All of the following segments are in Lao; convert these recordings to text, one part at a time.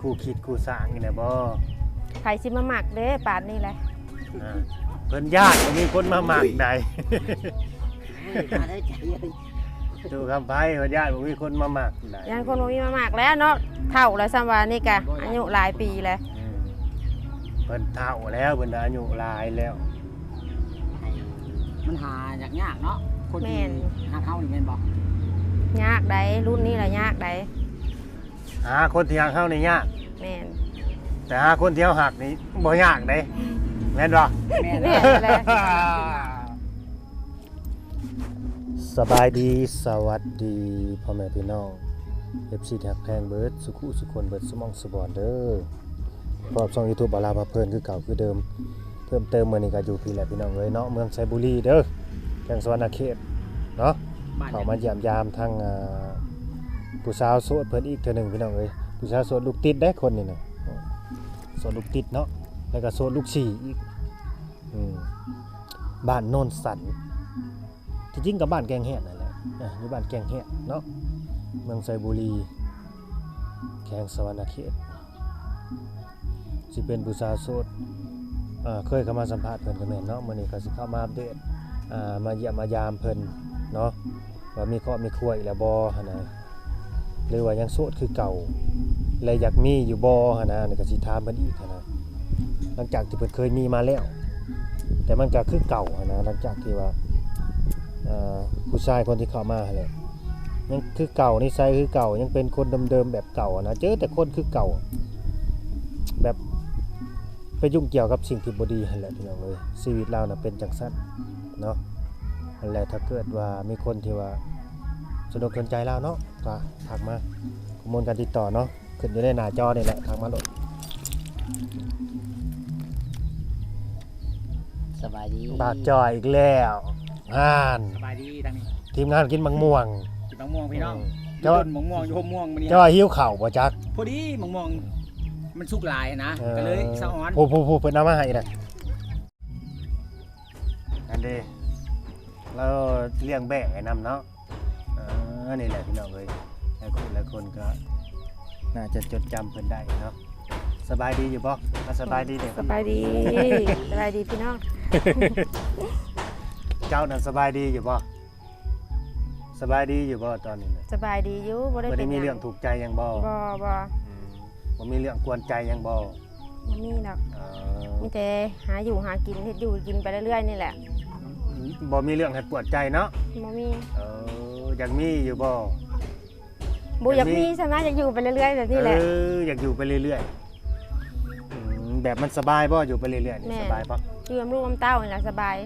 ຄູ່ຄິດຄູ່ສ້າງນີ້ນະບໍ່? ໃຜຊິມາມັກເດ້ປານນີ້ແຫຼະ. ອ່າ ເພິ່ນຢ້ານບໍ່ມີຄົນມາມັກໃດ. ຕູ້ຄຳໄພເພິ່ນຢ້ານບໍ່ມີຄົນມາມັກໃດ. ຢ້ານຄົນບໍ່ມີມາມັກແລ້ວເນາະ. ເຖົ້າແລ້ວ ສ່ຳວ່ານີ້ກະອາຍຸຫຼາຍປີແລ້ວ. ອືມ ເພິ່ນເຖົ້າແລ້ວ ເພິ່ນອາຍຸຫຼາຍແລ້ວ. ມັນຫາຍາກໆເນາະ ຄົນທີ່ ແມ່ນ ຮັກເຮົານີ້ແມ່ນບໍ່? ຍາກໃດ໋ ລຸ້ນນີ້ລະຍາກໃດ໋. ຫາຄົນທີ່ຮັກເຮົານີ້ຍາກ. ແມ່ນ. ແຕ່ຫາຄົນທີ່ເຮົາຮັກນີ້ບໍ່ຍາກເດ້. ແມ່ນບໍ່? ແມ່ນແຫຼະ. ສະບາຍດີ ສະຫວັດດີ ພໍ່ແມ່ພີ່ນ້ອງ ເອັຟຊີ ທີ່ຮັກແພງເບິດສູ່ຄູ່ສູ່ຄົນ ເບິດສູ່ໝ່ອງສູ່ບ່ອນເດີ. ພບກັບຊ່ອງຢູທູບ ບ່າວລາວພາເພີນ ຄືເກົ່າຄືເດີມ. ເພີ່ມເຕີມມື້ນີ້ກໍຢູ່ພີ້ແຫຼະພີ່ນ້ອງເອີຍເນາະ ເມືອງໄຊບູລີເດີ ແຂວງສະຫວັນນະເຂດເນາະ. ເຂົ້າມາຢ້ຽມຢາມທາງ ອ່າ ຜູ້ສາວໂສດເພິ່ນອີກເທື່ອໜຶ່ງພີ່ນ້ອງເອີຍ. ຜູ້ສາວໂສດລູກຕິດເດ້ຄົນນີ້ນະ ໂສດລູກຕິດເນາະ ແລ້ວກໍໂສດລູກສີ່ອີກ. ອືມ ບ້ານໂນນສັນ ທີ່ຈິງກໍບ້ານແກ້ງແຮດນັ້ນແຫຼະ ອ່າ ຢູ່ບ້ານແກ້ງແຮດເນາະ ເມືອງໄຊບູລີ ແຂວງສະຫວັນນະເຂດ. ຊິເປັນຜູ້ສາວໂສດ ເອີ ເຄີຍເຂົ້າມາສຳພາດເພິ່ນກໍແມ່ນເນາະ. ມື້ນີ້ກໍຊິເຂົ້າມາອັບເດດ ອ່າ ມາຢ້ຽມມາຢາມເພິ່ນເນາະ ວ່າມີຄອບມີຄົວອີກແລ້ວບໍ່ຫັ້ນນະ ຫຼືວ່າຍັງໂສດຄືເກົ່າ ແລະຢາກມີຢູ່ບໍ່ຫັ້ນນະ. ອັນນີ້ກໍຊິຖາມເພິ່ນອີກຫັ້ນນະ ຫຼັງຈາກທີ່ເພິ່ນເຄີຍມີມາແລ້ວ ແຕ່ມັນກໍຄືເກົ່າຫັ້ນນະ. ຫຼັງຈາກທີ່ວ່າ ເອີ ຜູ້ຊາຍຄົນທີ່ເຂົ້າມາຫັ້ນແຫຼະ ຍັງຄືເກົ່າ ນິໄສຄືເກົ່າ ຍັງເປັນຄົນເດີມໆແບບເກົ່າຫັ້ນນະ ເຈີແຕ່ຄົນຄືເກົ່າ ແບບໄປຫຍຸ້ງກ່ຽວກັບສິ່ງທີ່ບໍ່ດີຫັ້ນແຫຼະພີ່ນ້ອງເອີຍ. ຊີວິດລາວນະເປັນຈັ່ງຊັ້ນເນາະ. ຫັ້ນແຫຼະ ຖ້າເກີດວ່າມີຄົນທີ່ວ່າສະໜົກສົນໃຈລາວເນາະ ກໍທັກມາ ຂໍ້ມູນການຕິດຕໍ່ເນາະ ຂຶ້ນຢູ່ໃນໜ້າຈໍນີ້ແຫຼະ ທັກມາໂລດ. ສະບາຍດີ ບ່າວຈ່ອຍອີກແລ້ວ. ອ່ານ ສະບາຍດີທາງນີ້ ທີມງານກິນໝາກມ່ວງ ກິນໝາກມ່ວງພີ່ນ້ອງ. ເຈົ້າ ຢູ່ຕົ້ນໝາກມ່ວງ ຢູ່ຮົ່ມມ່ວງມື້ນີ້ ເຈົ້າຫິວເຂົ້າບໍ່ຈັກ ພໍດີໝາກມ່ວງມັນສຸກຫຼາຍນະ ເອີ ກໍເລີຍສະອອນ. ຜູ້ໆໆ ເພິ່ນເອົາມາໃຫ້ນະ. ອັນເດ ລາວລ້ຽງແບ້ໄວ້ນຳເນາະ. ເອີ ນີ້ແຫຼະພີ່ນ້ອງເອີຍ ຫຼາຍຄົນ ຫຼາຍຄົນກໍໜ້າຈະຈົດຈຳເພິ່ນໄດ້ເນາະ. ສະບາຍດີຢູ່ບໍ່? ອ່າ ສະບາຍດີເດ້ ສະບາຍດີ ສະບາຍດີພີ່ນ້ອງ. ເຈົ້ານັ້ນສະບາຍດີຢູ່ບໍ່? ສະບາຍດີຢູ່ບໍ່ຕອນນີ້ນະ? ສະບາຍດີຢູ່ ບໍ່ໄດ້ ບໍ່ໄດ້ມີເລື່ອງທຸກໃຈຫຍັງບໍ່? ບໍ່ ບໍ່. ອືມ ບໍ່ມີເລື່ອງກວນໃຈຫຍັງບໍ່? ບໍ່ມີດອກ. ເອີ ມີແຕ່ຫາຢູ່ຫາກິນ ເຮັດຢູ່ກິນໄປເລື້ອຍໆນີ້ແຫຼະ. ບໍ່ມີເລື່ອງໃຫ້ປວດໃຈເນາະ? ບໍ່ມີ. ເອີ ຢາກມີຢູ່ບໍ່? ບໍ່ຢາກມີ ຢາກມີ ຊັ້ນນະ ຢາກຢູ່ໄປເລື້ອຍໆແບບນີ້ແຫຼະ. ເອີ ຢາກຢູ່ໄປເລື້ອຍໆ. ອືມ ແບບມັນສະບາຍບໍ່ ຢູ່ໄປເລື້ອຍໆນີ້? ແມ່ນ. ສະບາຍບໍ່? ຢູ່ນຳລູກນຳເຕົ້ານີ້ລະສະບາຍ. ອື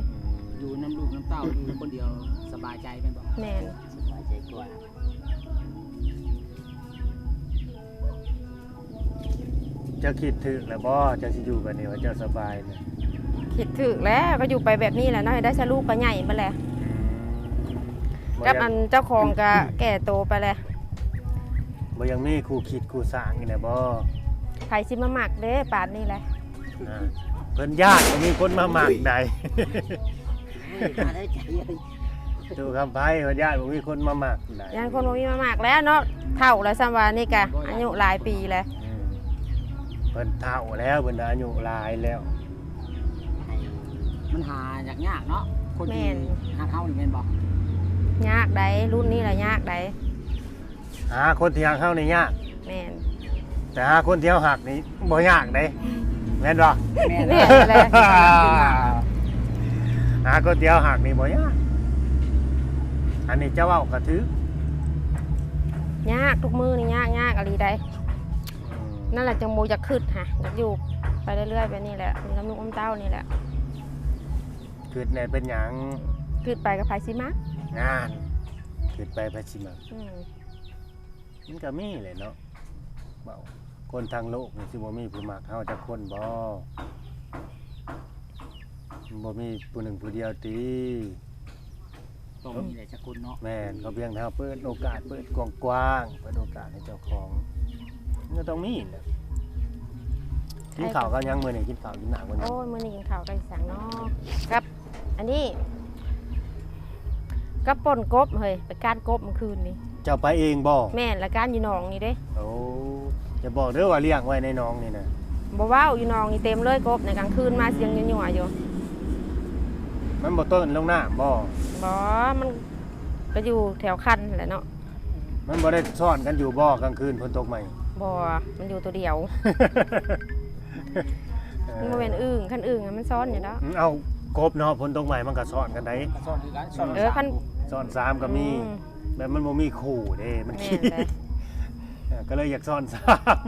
ມ ຢູ່ນຳລູກນຳເຕົ້າ ຢູ່ຄົນດຽວສະບາຍໃຈແມ່ນບໍ່? ແມ່ນ. ສະບາຍໃຈກວ່າ. ເຈົ້າຄິດຖືກແລ້ວບໍ່ ເຈົ້າຊິຢູ່ແບບນີ້ວ່າເຈົ້າສະບາຍນະ? ຄິດຖືກແລ້ວ ກໍຢູ່ໄປແບບນີ້ແຫຼະເນາະ ໃຫ້ໄດ້ຊະລູກກໍໃຫຍ່ໝົດແຫຼະ. ອືມ ກັບອັນເຈົ້າຂອງກໍແກ່ໂຕໄປແຫຼະ. ບໍ່ຢາກມີຄູ່ຄິດຄູ່ສ້າງອີກແລ້ວບໍ່? ໃຜຊິມາມັກເດ້ປານນີ້ແຫຼະ. ອ່າ ເພິ່ນຢ້ານບໍ່ມີຄົນມາມັກໃດ໋. ຕູ້ຄຳໄພເພິ່ນຢ້ານບໍ່ມີຄົນມາມັກໃດ໋. ຢ້ານຄົນບໍ່ມີມາມັກແລ້ວເນາະ ເຖົ້າແລ້ວ ສ່ຳວ່ານີ້ກະອາຍຸຫຼາຍປີແລ້ວ. ອືມ ເພິ່ນເຖົ້າແລ້ວ ເພິ່ນອາຍຸຫຼາຍແລ້ວ. ມັນຫາຍາກໆເນາະ ຄົນທີ່ ແມ່ນ ຮັກເຮົານີ້ແມ່ນບໍ່? ຍາກໃດ໋ ລຸ້ນນີ້ລະຍາກໃດ໋. ຫາຄົນທີ່ຮັກເຮົານີ້ຍາກ. ແມ່ນ. ແຕ່ຫາຄົນທີ່ເຮົາຮັກນີ້ບໍ່ຍາກເດ້ ແມ່ນບໍ່? ແມ່ນແຫຼະ. ຫາຄົນທີ່ເຮົາຮັກນີ້ບໍ່ຍາກ. ອັນນີ້ເຈົ້າເວົ້າກໍຖືກ. ຍາກ ທຸກມື້ນີ້ຍາກ ຍາກອີ່ຫຼີໃດ໋. ອືມ ນັ້ນແຫຼະ ຈັ່ງບໍ່ຢາກຄຶດຫະ ຢາກຢູ່ໄປເລື້ອຍໆແບບນີ້ແຫຼະ ຢູ່ນຳລູກນຳເຕົ້ານີ້ແຫຼະ. ຄຶດແນ່ເປັນຫຍັງ? ຄຶດໄປກໍໃຜຊິມັກ? ນັ້ນ ຄຶດໄປໃຜຊິມັກ? ອືມ ມັນກໍມີແຫຼະເນາະ ເວົ້າ ຄົນທັງໂລກນີ້ຊິບໍ່ມີຜູ້ມັກເຮົາຈັກຄົນບໍ? ມັນບໍ່ມີຜູ້ໜຶ່ງຜູ້ດຽວຕິ? ຕ້ອງມີຫຼາຍຈັກຄົນເນາະ. ແມ່ນ ກໍພຽງແຕ່ເຮົາເປີດໂອກາດ ເປີດກວ້າງໆ ເປີດໂອກາດໃຫ້ເຈົ້າຂອງ ມັນກໍຕ້ອງມີແຫຼະ. ກິນເຂົ້າກັບຫຍັງມື້ນີ້? ກິນເຂົ້າກິນນ້ຳກັບຫຍັງ? ໂອ້ຍ ມື້ນີ້ກິນເຂົ້າກັບອີ່ຫຍັງເນາະ ກັບ ອັນນີ້ ກັບປົ່ນກົບເຮີ້ຍ ໄປກ້ານກົບມື້ຄືນນີ້. ເຈົ້າໄປເອງບໍ່? ແມ່ນ ລະກ້ານຢູ່ໜອງນີ້ເດ້. ໂອ້ ຢ່າບອກເດີວ່າລ້ຽງໄວ້ໃນໜອງນີ້ນະ. ບໍ່ເວົ້າ, ຢູ່ໜອງນີ້ເຕັມເລີຍ, ກົບໃນກາງຄືນມາສຽງຍົວໆຢູ່. ມັນບໍ່ເຕີນລົງນ້ຳບໍ່? ບໍ່, ມັນກໍຢູ່ແຖວຄັນຫັ້ນແຫຼະເນາະ. ມັນບໍ່ໄດ້ຊ້ອນກັນຢູ່ບໍ່ ກາງຄືນຝົນຕົກໃໝ່? ບໍ່, ມັນຢູ່ໂຕດຽວ. ເອີ ມັນບໍ່ແມ່ນອຶ່ງ, ຄັນອຶ່ງມັນຊ້ອນຢູ່ດອກ. ອືມ ເອົາ ກົບເນາະ, ຝົນຕົກໃໝ່ມັນກໍຊ້ອນກັນໄດ໋. ກໍຊ້ອນຄືກັນ, ຊ້ອນ ເອີ ສາມ ຄັນ ຊ້ອນສາມກໍມີ. ອືມ ແບບມັນບໍ່ມີຄູ່ເດ້, ມັນ ແມ່ນແຫຼະ. ເອີ ກໍເລີຍຢາກຊ້ອນສາມ.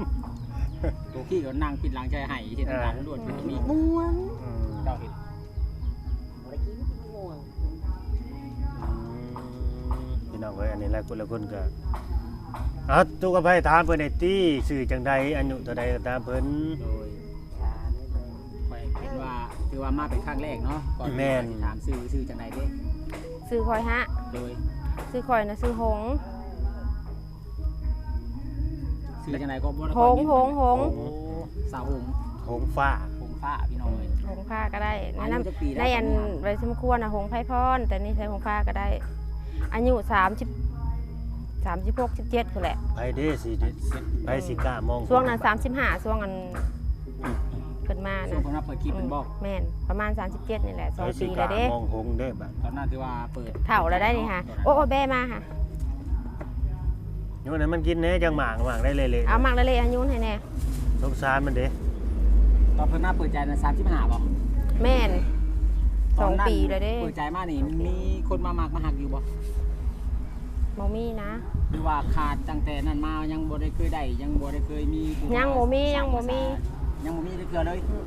ໂຕຂີ້ກໍນັ່ງປິດຫຼັງໃສ່ໄຫ້, ເຮັດ ເອີ ງານລວດ ມີມ່ວນ. ອືມ ເຈົ້າເຮັດ ບໍ່ໄດ້ກິນ ກິນໝາກມ່ວງ. ອືມ ພີ່ນ້ອງເອີຍ, ອັນນີ້ຫຼາຍຄົນ ຫຼາຍຄົນກໍ ເອົາ ຕູ້ກັບໄຜ ຖາມເພິ່ນແດ່ຕິ, ຊື່ຈັ່ງໃດ ອາຍຸເທົ່າໃດກໍຖາມເພິ່ນ. ໂດຍ ຂ້ອຍເຫັນວ່າຖືວ່າມາເປັນຄັ້ງແລກເນາະ, ກ່ອນ ແມ່ນ ທີ່ຈະຖາມຊື່ ຊື່ຈັ່ງໃດເດ້? ຊື່ຂ້ອຍຫະ? ໂດຍ ຊື່ຂ້ອຍນະຊື່ຫົງ. ຊື່ຈັ່ງໃດກໍບໍ່ໄດ້ ຫົງ ຫົງ ຫົງ ໂອ້ ສາວຫົງ ຫົງຟ້າ ຫົງຟ້າ ພີ່ນ້ອງເອີຍ. ຫົງຟ້າກໍໄດ້ ອາຍຸຈັກປີແລ້ວ? ໃນອັນໃບສົມຄວນນະ ຫົງໄພພອນ, ແຕ່ນີ້ໃຊ້ຫົງຟ້າກໍໄດ້. ອາຍຸສາມສິບ ສາມສິບຫົກ ສິບເຈັດພຸ້ນແຫຼະ. ໃຜເດ້ຊິ ໃຜຊິກ້າມອງ ຊ່ວງນັ້ນສາມສິບຫ້າ ຊ່ວງອັນ ເພິ່ນມານະ ຊ່ວງເພິ່ນມາເປີດຄລິບແມ່ນບໍ່? ແມ່ນ ປະມານສາມສິບເຈັດນີ້ແຫຼະ ສອງປີແລ້ວເດ້. ມອງຫົງເດ້ບາດ ຕອນນັ້ນຖືວ່າເປີດ ເຖົ້າແລ້ວໄດ໋ນີ້ຫາ. ໂອ້ ໂອ້ ແບະມາຫາ. ໂຍນໃຫ້ມັນກິນແດ່ ຈັກໝາກ ໝາກໄດ້ເລະໆ. ເອົາໝາກເລະໆ ໃຫ້ໂຍນໃຫ້ແດ່. ສົງສານມັນເດ້. ຕອນເພິ່ນມາເປີດໃຈນັ້ນ ສາມສິບຫ້າບໍ່? ແມ່ນ ສອງປີແລ້ວເດ້. ເປີດໃຈມານີ້ ມີຄົນມາມັກມາຮັກຢູ່ບໍ່? ບໍ່ມີນະ. ຫຼືວ່າຂາດຕັ້ງແຕ່ນັ້ນມາ ຍັງບໍ່ໄດ້ເຄີຍໄດ້ ຍັງບໍ່ໄດ້ເຄີຍມີຜູ້ ຍັງບໍ່ມີ ຍັງບໍ່ມີ ຍັງບໍ່ມີຈັກເທື່ອເລີຍ? ອືມ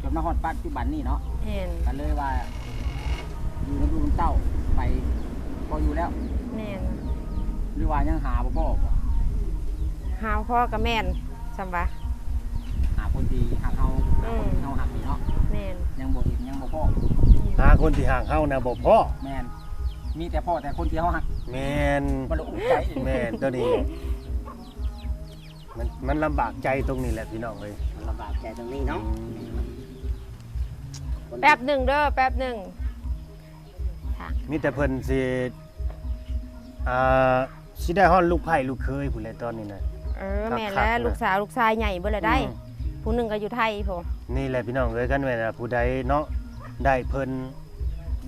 ຈົນມາຮອດປັດຈຸບັນນີ້ເນາະ. ແມ່ນ ກໍເລີຍວ່າຢູ່ນຳລູກນຳເຕົ້າໄປພໍຢູ່ແລ້ວ. ແມ່ນ ຫຼືວ່າຍັງຫາບໍ່ພໍ້ບໍ່? ຫາບໍ່ພໍ້ກໍແມ່ນ. ສ່ຳວ່າ ຫາຄົນທີ່ຮັກເຮົາ ອືມ ຄົນທີ່ເຮົາຮັກນີ້ເນາະ. ແມ່ນ ຍັງບໍ່ເຫັນ ຍັງບໍ່ພໍ້. ຫາຄົນທີ່ຮັກເຮົານະບໍ່ພໍ້. ແມ່ນ ມີແຕ່ພໍ້ແຕ່ຄົນທີ່ເຮົາຮັກ. ແມ່ນ ມັນລະອຸກໃຈ. ແມ່ນ ຕົວນີ້ ມັນ ມັນລຳບາກໃຈຕົງນີ້ແຫຼະ ພີ່ນ້ອງເອີຍ. ມັນລຳບາກໃຈຕົງນີ້ເນາະ. ອືມ ແປັບໜຶ່ງເດີ ແປັບໜຶ່ງ. ມີແຕ່ເພິ່ນຊິ ອ່າ ຊິໄດ້ຮອດລູກໃພ້ລູກເຂີຍພຸ້ນແຫຼະຕອນນີ້ນະ. ເອີ ແມ່ນແລ້ວ ລູກສາວລູກຊາຍໃຫຍ່ເບິດແລ້ວໄດ໋. ອືມ ຜູ້ໜຶ່ງກໍຢູ່ໄທພຸ້ນ. ນີ້ແຫຼະພີ່ນ້ອງເອີຍ ຄັນແມ່ນວ່າຜູ້ໃດເນາະ ໄດ້ເພິ່ນ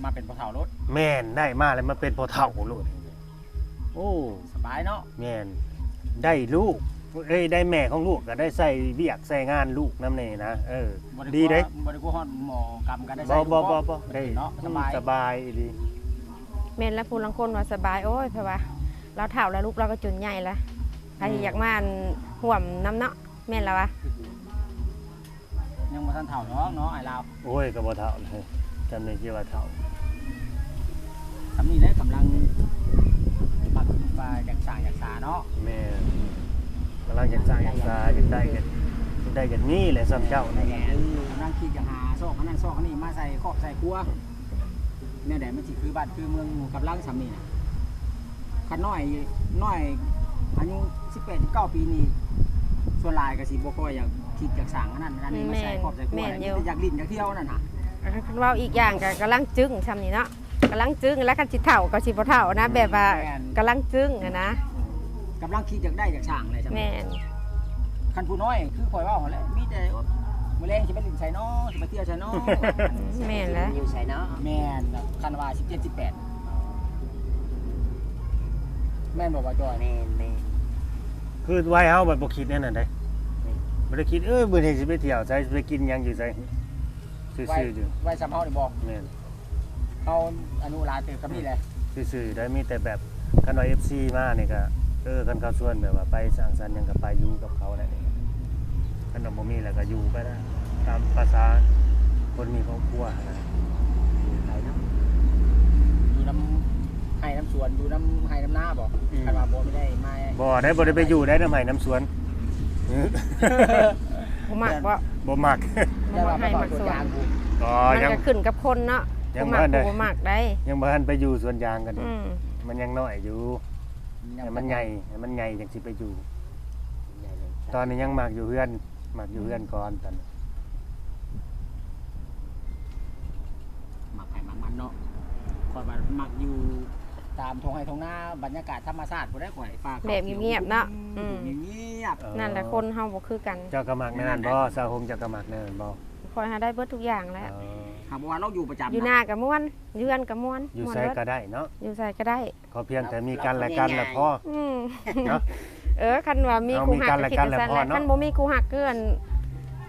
ມາເປັນພໍ່ເຖົ້າໂລດ. ແມ່ນ ໄດ້ມາແລ້ວມາເປັນພໍ່ເຖົ້າໂລດ. ໂອ້ ສະບາຍເນາະ. ແມ່ນ ໄດ້ລູກ ເອີຍ ໄດ້ແມ່ຂອງລູກ ກໍໄດ້ໃຊ້ວຽກໃຊ້ງານລູກນຳແດ່ນະ. ເອີ ບໍ່ໄດ້ ດີເດ້ ບໍ່ໄດ້ກົວຮອດໝໍກຳ ກໍໄດ້ໃຊ້ລູກ. ບໍ່ ບໍ່ ບໍ່ ໄດ້ເນາະ ສະບາຍ ສະບາຍອີ່ຫຼີ. ແມ່ນລະ ຜູ້ລາງຄົນວ່າສະບາຍ ໂອ້ຍ ເພາະວ່າລາວເຖົ້າແລ້ວ ລູກລາວກໍຈົນໃຫຍ່ລະ ໃຜ ອືມ ຢາກມາຮ່ວມນຳເນາະ. ແມ່ນລະວະ ຍັງບໍ່ທັນເຖົ້າດອກເນາະ ອ້າຍລາວ. ໂອ້ຍ ກໍບໍ່ເຖົ້າເລີຍ ຈຳໄດ້ຊິວ່າເຖົ້າ. ສ່ຳນີ້ແຫຼະ ກຳລັງ ມັກວ່າຢາກສ້າງຢາກສາເນາະ. ແມ່ນ ກຳລັງຢາກສ້າງຢາກສາ ຢາກໄດ້ ຢາກໄດ້ ຢາກມີແຫຼະ ສ່ຳເຈົ້ານີ້. ແມ່ນ ກຳລັງຄິດຢາກຫາຊອກອັນນັ້ນຊອກອັນນີ້ມາໃສ່ຄອບໃສ່ຄົວ. ແນວໃດມັນຊິຄືບ້ານຄືເມືອງຢູ່ ກຳລັງສ່ຳນີ້ນະ. ຄັນນ້ອຍ ນ້ອຍອາຍຸສິບແປດ ສິບເກົ້າປີນີ້ ສ່ວນຫຼາຍກໍຊິບໍ່ຄ່ອຍຢາກຄິດຢາກສ້າງອັນນັ້ນອັນນີ້ມາໃສ່ຄອບໃສ່ຄົວ. ແມ່ນ ແລ້ວມີແຕ່ຢາກຫຼິ້ນຢາກທ່ຽວນັ້ນຫາ. ຄັນເວົ້າອີກຢ່າງກໍກຳລັງຈຶ້ງສ່ຳນີ້ເນາະ ກຳລັງຈຶ້ງ ແລ້ວຄັນຊິເຖົ້າກໍຊິບໍ່ເຖົ້ານະ. ອືມ ແບບວ່າ ແມ່ນ ກຳລັງຈຶ້ງຫັ້ນນະ. ອືມ ກຳລັງຄິດຢາກໄດ້ຢາກສ້າງແຫຼະ. ແມ່ນ ຄັນຜູ້ນ້ອຍຄືຂ້ອຍເວົ້າຫັ້ນແຫຼະ ມີແຕ່ວ່າ ມື້ແລງຊິໄປຫຼິ້ນໃສນໍ ຊິໄປທ່ຽວໃສນໍ. ແມ່ນແຫຼະ ຢູ່ໃສນໍ. ແມ່ນ ຄັນວ່າສິບເຈັດ ສິບແປດ ແມ່ນບໍ່ວ່າຈອຍ? ແມ່ນໆ ຄືໄວເຮົາບັດບໍ່ຄິດແນວນັ້ນເດ້. ແມ່ນ ບໍ່ໄດ້ຄິດ ເອີ ມື້ນີ້ຊິໄປທ່ຽວໃສ ຊິໄປກິນຫຍັງຢູ່ໃສ ຊື່ໆຢູ່. ໄວສ່ຳເຮົານີ້ບໍ່? ແມ່ນ ເຮົາອາຍຸຫຼາຍເຕີບກໍມີແຫຼະ. ຊື່ໆ ໄດ້ ມີແຕ່ແບບ ຄັນວ່າເອັຟຊີມານີ້ກໍ ເອີ ຄັນເຂົາຊວນແບບວ່າໄປສັງສັນຫຍັງກໍໄປຢູ່ກັບເຂົາແຫຼະ. ຄັນວ່າບໍ່ມີແລ້ວກໍຢູ່ໄປແຫຼະ ຕາມພາສາຄົນມີຄອບຄົວຫັ້ນນະ. ຢູ່ໄປເນາະ ຢູ່ນຳໄຮ່ນຳສວນ ຢູ່ນຳໄຮ່ນຳນາບໍ່? ອືມ ຄັນວ່າບໍ່ໄດ້ມາ ບໍ່ໄດ້ ບໍ່ໄດ້ໄປຢູ່ໄດ້ນຳໄຮ່ນຳສວນ. ບໍ່ມັກບໍ່? ບໍ່ມັກ ບໍ່ມັກໄຮ່ມັກສວນ. ອໍ ມັນກໍຂຶ້ນກັບຄົນເນາະ ຜູ້ມັກຜູ້ບໍ່ມັກໄດ໋. ຍັງບໍ່ທັນໄປຢູ່ສວນຢາງກັນ. ອືມ ມັນຍັງນ້ອຍຢູ່ ໃຫ້ມັນໃຫຍ່ ໃຫ້ມັນໃຫຍ່ຈັ່ງຊິໄປຢູ່. ຕອນນີ້ຍັງມັກຢູ່ເຮືອນ ມັກຢູ່ເຮືອນກ່ອນຕອນນີ້. ມັກໃຜມັກມັນເນາະ. ຂ້ອຍວ່າມັກຢູ່ ຕາມທົ່ງໄຮ່ທົ່ງນາ ບັນຍາກາດທຳມະຊາດພຸ້ນແຫຼະ ຂ້ອຍຝາກ ແບບງຽບໆເນາະ ອືມ ງຽບໆ ເອີ ນັ້ນແຫຼະ ຄົນເຮົາບໍ່ຄືກັນ. ເຈົ້າກໍມັກແນວນັ້ນບໍ່? ສາວຫົງ ເຈົ້າກໍມັກແນວນັ້ນບໍ່? ຂ້ອຍຫາໄດ້ເບິດທຸກຢ່າງແຫຼະ. ເອີ ຫາກບໍ່ວ່າລາວຢູ່ປະຈຳ ຢູ່ນາກໍມ່ວນ ຢູ່ເຮືອນກໍມ່ວນ ຢູ່ໃສກໍໄດ້ເນາະ ຢູ່ໃສກໍໄດ້. ຂໍພຽງແຕ່ມີກັນແລະກັນລະພໍ ອືມ ເນາະ ເອີ ຄັນວ່າມີຄູ່ຮັກກໍຄິດຈັ່ງຊັ້ນແຫຼະ ຄັນບໍ່ມີຄູ່ຮັກຄືອັນ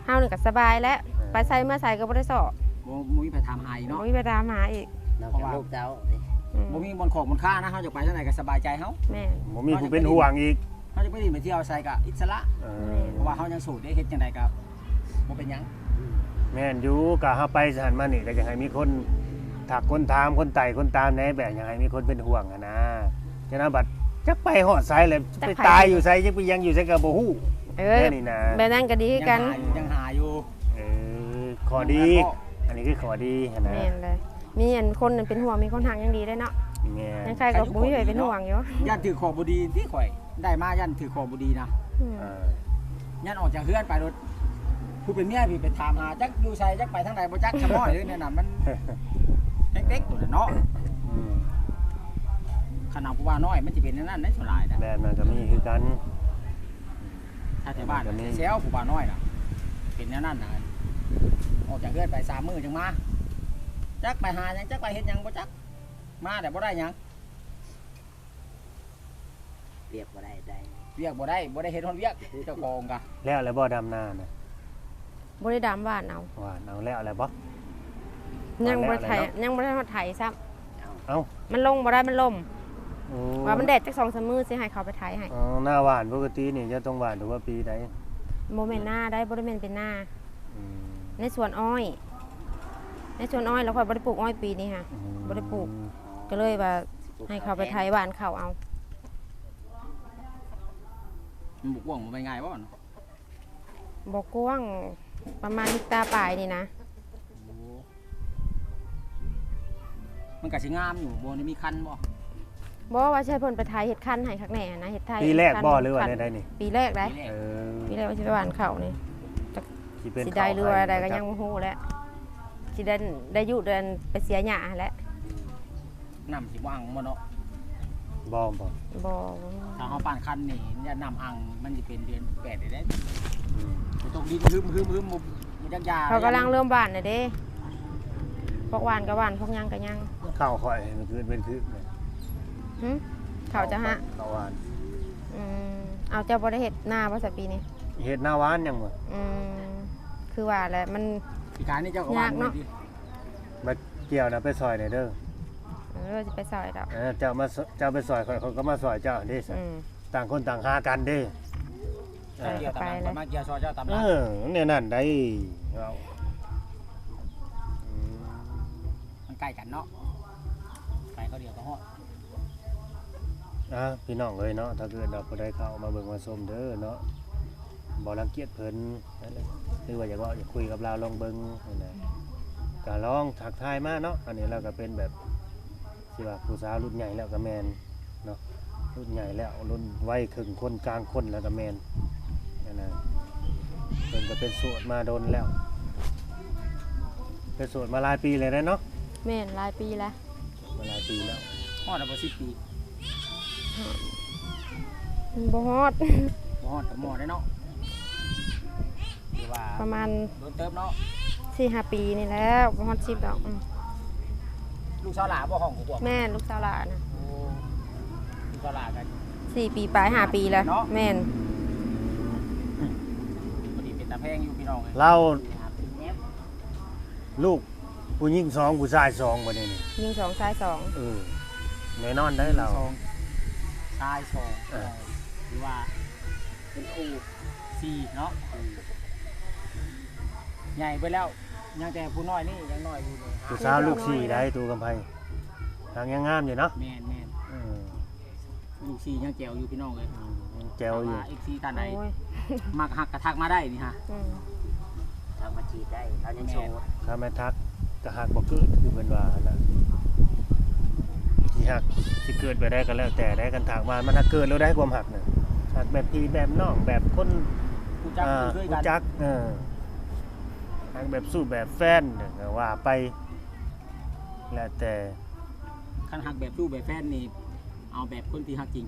ເຮົານີ້ກໍສະບາຍແຫຼະ ເອີ ໄປໃສມາໃສກໍບໍ່ໄດ້ຊອກ ບໍ່ ບໍ່ມີໃຜຖາມຫາອີກເນາະ ບໍ່ມີໃຜຖາມຫາອີກ ນອກຈາກລູກເຕົ້າ ອືມ ບໍ່ມີບ່ອນຂອບບ່ອນຄານະ ເຮົາຈະໄປທາງໃດກໍສະບາຍໃຈເຮົາ ແມ່ນ ບໍ່ມີຜູ້ເປັນຫ່ວງອີກ ເຮົາຈະໄປຫຼິ້ນໄປທ່ຽວໃສກໍອິດສະຫຼະ ເອີ ເພາະວ່າເຮົາຍັງໂສດເດ້ ເຮັດຈັ່ງໃດກໍບໍ່ເປັນຫຍັງ. ແມ່ນຢູ່ ກໍເຮົາໄປຊັ້ນມານີ້ ກໍຢາກໃຫ້ມີຄົນທັກຄົນຖາມ ຄົນໄຕ່ຄົນຕາມແດ່ ແບບຢາກໃຫ້ມີຄົນເປັນຫ່ວງຫັ້ນນາ. ຈັ່ງນັ້ນບັດຈັກໄປຮອດໃສແລ້ວ ຈັກ ໄປຕາຍຢູ່ໃສ ຈັກໄປຫຍັງຢູ່ໃສກໍບໍ່ຮູ້ ເອີ ແນວນີ້ນະ ແບບນັ້ນກໍດີຄືກັນ ຍັງຫາຢູ່ ຍັງຫາຢູ່ ເອີ ຂໍ້ດີ ອັນນີ້ຄືຂໍ້ດີຫັ້ນນະ ແມ່ນເລີຍ. ມີອັນຄົນເປັນຫ່ວງ ມີຄົນຮັກຍັງດີເດ້ເນາະ ແມ່ນ ຍັງໃຄກໍບໍ່ມີໃຜເປັນຫ່ວງຢູ່ ຢ້ານຖືກຂໍ້ບໍ່ດີຕິ ຂ້ອຍໄດ້ມາຢ້ານຖືກຂໍ້ບໍ່ດີນະ ອືມ ເອີ ຢ້ານອອກຈາກເຮືອນໄປໂລດ ຜູ້ເປັນເມຍນີ້ໄປຖາມຫາ ຈັກຢູ່ໃສ ຈັກໄປທາງໃດບໍ່ຈັກ ສະໝ້ອຍເລີຍແນວນັ້ນ ມັນເຕັກໆໂຕນັ້ນເນາະ ອືມ ຄັນເອົາຜູ້ບ່າວນ້ອຍມັນຊິເປັນແນວນັ້ນໄດ໋ ສ່ວນຫຼາຍນະ ແບບນັ້ນກໍມີຄືກັນ. ຖ້າແຖວບ້ານແຊວຜູ້ບ່າວນ້ອຍນະ ເປັນແນວນັ້ນນະ ອອກຈາກເຮືອນໄປສາມມື້ຈັ່ງມາ ຈັກໄປຫາຫຍັງ ຈັກໄປເຮັດຫຍັງບໍ່ຈັກ ມາແລ້ວບໍ່ໄດ້ຫຍັງ ວຽກບໍ່ໄດ້ ໄດ້ ວຽກບໍ່ໄດ້ ບໍ່ໄດ້ເຮັດຮອດວຽກ ເຈົ້າຂອງກະ ແລ້ວແລ້ວບໍ່ ດຳນານະ? ບໍ່ໄດ້ດຳ ຫວ່ານເອົາ ຫວ່ານເອົາ ແລ້ວແລ້ວບໍ່? ຍັງບໍ່ໄດ້ໄຖ ຫວ່ານແລ້ວແລ້ວເນາະ ຍັງບໍ່ໄດ້ຮອດໄຖຊ້ຳ ເອົ້າ ມັນລົງບໍ່ໄດ້ ມັນລົ້ມ ໂອ້ ວ່າມັນແດດຈັກສອງສາມມື້ຊິໃຫ້ເຂົາໄປໄຖໃຫ້ ອໍ ໜ້າຫວ່ານປົກກະຕິນີ້ຈະຕ້ອງຫວ່ານທຸກປີໃດ໋? ບໍ່ແມ່ນນາໃດ໋ ບໍ່ໄດ້ແມ່ນເປັນນາ ອືມ ໃນສວນອ້ອຍ ໃນສວນອ້ອຍ ແລ້ວຂ້ອຍບໍ່ໄດ້ປູກອ້ອຍປີນີ້ຫະ ອືມ ບໍ່ໄດ້ປູກ ກໍເລີຍວ່າໃຫ້ເຂົາໄປໄຖຫວ່ານເຂົ້າເອົາ ມັນບໍ່ກວ້າງ ບໍ່ແມ່ນງ່າຍບໍ່ເນາະ? ບໍ່ກວ້າງ ປະມານເຮັກຕາປາຍນີ້ນະ ໂອ້ ມັນກະຊິງາມຢູ່ ບໍ່ໄດ້ມີຄັນບໍ່? ບໍ່ ວ່າຊິໃຫ້ເພິ່ນໄປໄຖເຮັດຄັນໃຫ້ຄັກແນ່ນະ ເຮັດໄຖ ປີແລກບໍ່ ຄັນ ຫຼືວ່າແນວໃດນີ້? ປີແລກໄດ໋ ເອີ ປີແລກວ່າຊິໄປຫວ່ານເຂົ້ານີ້ ຈັກຊິໄດ້ຫຼືວ່າໃດກໍຍັງບໍ່ຮູ້ແຫຼະ ຊິໄດ້ ໄດ້ຢູ່ເດືອນໄປເສຍຫຍ້າຫັ້ນແຫຼະ. ນ້ຳຊິບໍ່ອັ່ງບໍ່ເນາະ? ບໍ່ ບໍ່ ບໍ່ ຖ້າເຮົາປານຄັນນີ້ ຢ້ານນ້ຳອັ່ງ ມັນຊິເປັນເດືອນແປດໄດ້ເດ້ ອືມ ມັນຕົກດິນຮຶມໆ ບໍ່ ບໍ່ຈັກຢາ ເຂົາກຳລັງເລີ່ມຫວ່ານແລ້ວເດ້ ພວກຫວ່ານກໍຫວ່ານ ພວກຫຍັງກໍຫຍັງ ເຂົ້າຂ້ອຍຄືເປັນຄື ຫຶ ເຂົ້າເຈົ້າຫະ ເຂົ້າຫວ່ານ ອືມ ເອົາ ເຈົ້າບໍ່ໄດ້ເຮັດນາບໍ່ຊະປີນີ້? ເຮັດນາຫວ່ານຍັງບໍ່ ອືມ ຄືວ່າແຫຼະ ມັນ ປີກາຍນີ້ເຈົ້າກໍຫວ່ານ ຍາກເນາະ ມາກ່ຽວນະ ໄປຊ່ອຍແດ່ເດີ ເອີ ຊິໄປຊ່ອຍດອກ ເອີ ເຈົ້າມາ ເຈົ້າໄປຊ່ອຍຂ້ອຍ ຂ້ອຍກໍມາຊ່ອຍເຈົ້າເດ້ ອືມ ຕ່າງຄົນຕ່າງຫາກັນເດ້ ເອີ ຂ້ອຍມາກ່ຽວຕາມຫຼັງ ຂ້ອຍມາກ່ຽວຊ່ອຍເຈົ້າຕາມຫຼັງ ເອີ ແນວນັ້ນໃດ໋ ເວົ້າ ອືມ ມັນໃກ້ກັນເນາະ ໄປເຂົາດຽວກໍຮອດ. ອ່າ ພີ່ນ້ອງເອີຍເນາະ ຖ້າເກີດວ່າຜູ້ໃດເຂົ້າມາເບິ່ງມາຊົມເດີເນາະ ບໍ່ລັງກຽດເພິ່ນ ຫຼືວ່າຢາກເວົ້າຢາກຄຸຍກັບລາວລອງເບິ່ງຫັ້ນນະ ກໍລອງທັກທາຍມາເນາະ ອັນນີ້ລາວກໍເປັນແບບ ຊິວ່າຜູ້ສາວລຸ້ນໃຫຍ່ແລ້ວກໍແມ່ນເນາະ ລຸ້ນໃຫຍ່ແລ້ວ ລຸ້ນໄວເຄິ່ງຄົນກາງຄົນແລ້ວກໍແມ່ນ ຫັ້ນນະ ເພິ່ນກໍເປັນໂສດມາດົນແລ້ວ ເປັນໂສດມາຫຼາຍປີແລ້ວເນາະ ແມ່ນ ຫຼາຍປີແລ້ວ ມາຫຼາຍປີແລ້ວ ຮອດແລ້ວບໍ່ ສິບປີ? ຮອດ ບໍ່ຮອດ ບໍ່ຮອດກໍໝໍ້ໄດ້ເນາະ ຖືວ່າປະມານ ໂດນເຕີບເນາະ ສີ່ຫ້າປີນີ້ແລ້ວ ບໍ່ຮອດສິບດອກ ອືມ ລູກສາວຫຼ້າບໍ່ ຫ້ອງກວາງ? ແມ່ນ ລູກສາວຫຼ້ານະ ໂອ້ ລູກສາວຫຼ້າກໍສີ່ປີປາຍ ຫ້າປີແລ້ວເນາະ ແມ່ນ ພໍດີເປັນຕາແພງຢູ່ ພີ່ນ້ອງເອີຍ ລາວ ລູກຜູ້ຍິງສອງ ຜູ້ຊາຍສອງ ບັດນີ້ນີ້ ຍິງສອງ ຊາຍສອງ ເອີ ແນ່ນອນໄດ໋ລາວ ຍິງສອງ ຊາຍສອງ ເອີ ຖືວ່າເປັນຄູ່ສີ່ເນາະ ອືມ ໃຫຍ່ເບິດແລ້ວ ຍັງແຕ່ຜູ້ນ້ອຍນີ້ຍັງນ້ອຍຢູ່ ຜູ້ສາວລູກສີ່ໄດ໋ ຕູ້ຄຳໄພ ຫາກຍັງງາມຢູ່ເນາະ ແມ່ນໆ ເອີ ລູກສີ່ຍັງແຈວຢູ່ ພີ່ນ້ອງເອີຍ ອືມ ຍັງແຈວຢູ່ ຖ້າວ່າເອັຟຊີທ່ານໃດ ໂອ້ຍ ມັກຮັກກໍທັກມາໄດ້ນີ້ຮະ ອືມ ທັກມາຈີບໄດ້ ລາວຍັງໂສດ ຖ້າແມ່ນທັກກໍຮັກບໍ່ເກີດ ຄືເພິ່ນວ່າຫັ້ນນະ ຊິຮັກ ຊິເກີດແບບໃດກໍແລ້ວແຕ່ໃດ໋ ຄັນທັກມາ ມັນຮັກເກີດໂລດໄດ໋ ຄວາມຮັກນະ ຮັກແບບພີ່ແບບນ້ອງ ແບບຄົນ ຮູ້ຈັກ ອ່າ ຄຸ້ນເຄີຍກັນ ຮູ້ຈັກ ເອີ ຮັກແບບຊູ້ແບບແຟນ ກໍວ່າໄປ ແລ້ວແຕ່ ຄັນຮັກແບບຊູ້ແບບແຟນນີ້ ເອົາແບບຄົນທີ່ຮັກຈິງ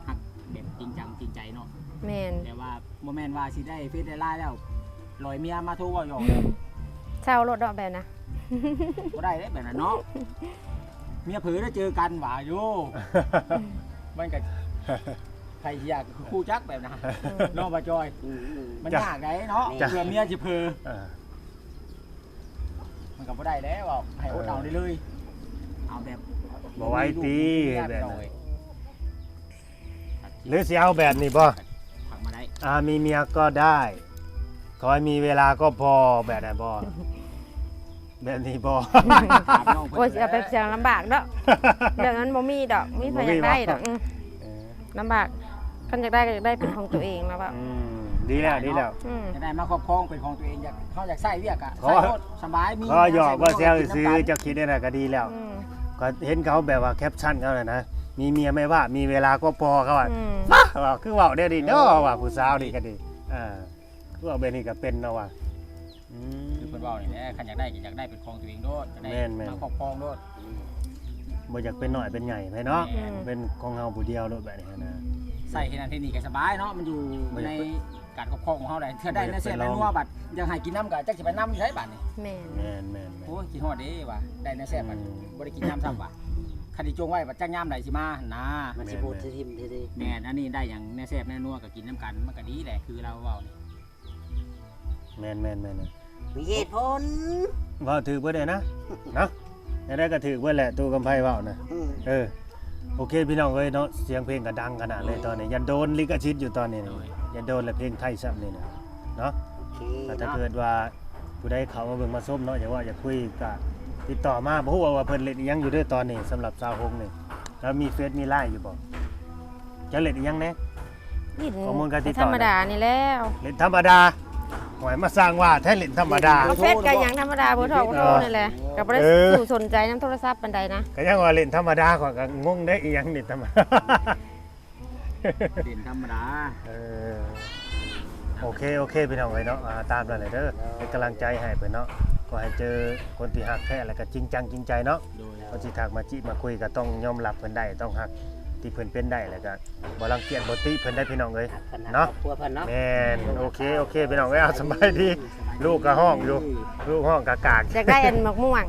ໆ ຮັກແບບຈິງຈັງຈິງໃຈເນາະ. ແມ່ນ. ແຕ່ວ່າບໍ່ແມ່ນວ່າຊິໄດ້ເຟສໄດ້ໄລນ໌ແລ້ວ ລອຍເມຍມາໂທເວົ້າຫຍອກ. ເຊົາໂລດເນາະແບບນະ. ບໍ່ໄດ້ເດ້ແບບນັ້ນເນາະ. ເມຍເຜີແລ້ວເຈີກັນຫວາຢູ່ ມັນກະ ໃຜຊິຢາກຮູ້ຈັກແບບນັ້ນ ເນາະ ບ່າວຈອຍ. ອືມໆ ມັນຍາກໄດ໋ເນາະ. ແມ່ນ. ເພື່ອເມຍຊິເຜີ ເອີ ມັນກໍບໍ່ໄດ້ແລ້ວ ເວົ້າໃຫ້ອົດເອົາໄດ້ເລີຍ. ເອີ ເອົາແບບ ບໍ່ໄຫວຕິ ບໍ່ມີລູກບໍ່ມີເມຍ ແບບນັ້ນ ພີ່ນ້ອງເອີຍ. ຫຼືຊິເອົາແບບນີ້ບໍ່? ທັກມາໄດ້. ອ່າ ມີເມຍກໍໄດ້ ຂໍໃຫ້ມີເວລາກໍພໍ ແບບນັ້ນບໍ່? ແບບນີ້ບໍ່? ຖາມນ້ອງເພິ່ນ. ໂອ້ຍ ຊິເອົາແບບ ແລ້ວ ຊິລຳບາກເນາະ ແບບນັ້ນບໍ່ມີດອກ ມີໃຜຢາກໄດ້ດອກ. ບໍ່ມີບໍ່? ອືມ ເອີ ລຳບາກ ຄັນຢາກໄດ້ກໍຢາກໄດ້ເປັນຂອງຕົວເອງແລ້ວວ່າ. ອືມ ດີແລ້ວ ດີແລ້ວ. ອືມ ຢາກໄດ້ມາຄອບຄອງເປັນຂອງຕົວເອງ ຢາກ ເຮົາຢາກໃຊ້ວຽກກະໃຊ້ໂລດ ສະບາຍ ມີ ຂໍຫຍອກວ່າແຊວຊື່ໆ ເຈົ້າຄິດແນວໃດກໍດີແລ້ວ. ອືມ ກໍເຫັນເຂົາແບບວ່າແຄບຊັນເຂົານັ້ນນະ ມີເມຍໄມ່ວ່າ ມີເວລາກໍພໍ ເຂົາວ່າ. ອືມ ວ້າ ວ່າຄືເວົ້າແນວນີ້ເນາະ ເອີ ວ່າຜູ້ສາວນີ້ກໍດີ ອ່າ ຄືເວົ້າແບບນີ້ກໍເປັນເນາະວ່າ. ອືມ ຄືເພິ່ນເວົ້ານີ້ແຫຼະ ຄັນຢາກໄດ້ກໍຢາກໄດ້ເປັນຂອງຕົວເອງໂລດ ຢາກໄດ້ ແມ່ນໆ ມາຄອບຄອງໂລດ. ອືມ ບໍ່ຢາກເປັນນ້ອຍເປັນໃຫຍ່ໃຜເນາະ. ແມ່ນ ເປັນຂອງເຮົາຜູ້ດຽວໂລດແບບນີ້ນະ. ໃຊ້ເຮັດນັ້ນເຮັດນີ້ກໍສະບາຍເນາະ ມັນຢູ່ໃນການຄອບຄອງຂອງເຮົາໄດ໋. ເທື່ອໄດ້ແນວແຊບແນວນົວບັດ ຢາກໃຫ້ກິນນຳກໍຈັກຊິໄປນຳຢູ່ໃສບັດນີ້. ແມ່ນ ແມ່ນໆໆ. ໂອ້ຍ ຄິດຮອດເດ້ວ່າ ໄດ້ແນວແຊບບັດ ອືມ ບໍ່ໄດ້ກິນຍາມຊ້ຳວ່າ ຄັນຊິຈົ່ງໄວ້ບັດ ຈັກຍາມໃດຊິມານະ ມັນຊິບໍ່ ແມ່ນໆ ຊິຖິ້ມເດ້. ແມ່ນ ອັນນີ້ໄດ້ຫຍັງແນວແຊບແນວນົວກໍກິນນຳກັນ ມັນກໍດີແຫຼະ ຄືລາວເວົ້ານີ້. ແມ່ນໆໆ ມີເຫດຜົນ ເວົ້າຖືກເບິດເລີຍນະ ເນາະ ແນວໃດກໍຖືກເບິດແຫຼະ ຕູ້ຄຳໄພເວົ້ານະ. ອືມ ເອີ ໂອເຄ ພີ່ນ້ອງເອີຍເນາະ ສຽງເພງກໍດັງຂະໜາດເລີຍຕອນນີ້ ຢ້ານໂດນລິຂະສິດຢູ່ຕອນນີ້ ໂດຍ ຢ້ານໂດນແຫຼະ ເພງໄທຊ້ຳນີ້ນະເນາະ. ໂອເຄ ແຕ່ຖ້າ ເນາະ ເກີດວ່າຜູ້ໃດເຂົ້າມາເບິ່ງມາຊົມເນາະ ຢາກເວົ້າຢາກຄຸຍກໍຕິດຕໍ່ມາ ບໍ່ຮູ້ວ່າເພິ່ນເຮັດອີ່ຫຍັງຢູ່ເດີຕອນນີ້. ສຳລັບສາວຫົງນີ້ ລາວມີເຟສມີໄລນ໌ຢູ່ບໍ່? ຈະຫຼິ້ນອີ່ຫຍັງແດ່? ຫຼິ້ນ ຂໍ້ມູນການຕິດຕໍ່ ທຳມະດານີ້ແຫຼະ ຫຼິ້ນທຳມະດາ. ໂອ້ຍ ມາສ້າງວ່າແທ້ ຫຼິ້ນທຳມະດາ. ກໍເຟສກໍຫຍັງທຳມະດາ ເບີໂທ ເບີໂທນີ້ແຫຼະ ກໍບໍ່ໄດ້ ເອີ ສູ້ສົນໃຈນຳໂທລະສັບປານໃດນະ. ກໍຍັງວ່າຫຼິ້ນທຳມະດາ ຂ້ອຍກໍງົງເດ້ ອີ່ຫຍັງຫຼິ້ນທຳມະດາ ຫຼິ້ນທຳມະດາ. ເອີ ໂອເຄ ໂອເຄ ພີ່ນ້ອງເອີຍເນາະ ອ່າ ຕາມນັ້ນແຫຼະເດີ ເປັນກຳລັງໃຈໃຫ້ເພິ່ນເນາະ ຂໍໃຫ້ເຈີຄົນທີ່ຮັກແທ້ ແລ້ວກໍຈິງຈັງຈິງໃຈເນາະ. ໂດຍ ເພິ່ນຊິທັກມາຈີບມາຄຸຍກໍຕ້ອງຍອມຮັບເພິ່ນໄດ້ ຕ້ອງຮັກທີ່ເພິ່ນເປັນໄດ້ ແລ້ວກໍບໍ່ລັງກຽດບໍ່ຕິເພິ່ນໄດ້ພີ່ນ້ອງເອີຍ ຮັກເພິ່ນ ເນາະ ຮັກຄອບຄົວເພິ່ນເນາະ. ແມ່ນ ໂອເຄ ໂອເຄ ພີ່ນ້ອງເອີຍ ເອົາ ສະບາຍດີ. ສະບາຍດີ ລູກກໍຮ້ອງຢູ່ ລູກຮ້ອງກາກໆ ຢາກໄດ້ອັນໝາກມ່ວງ.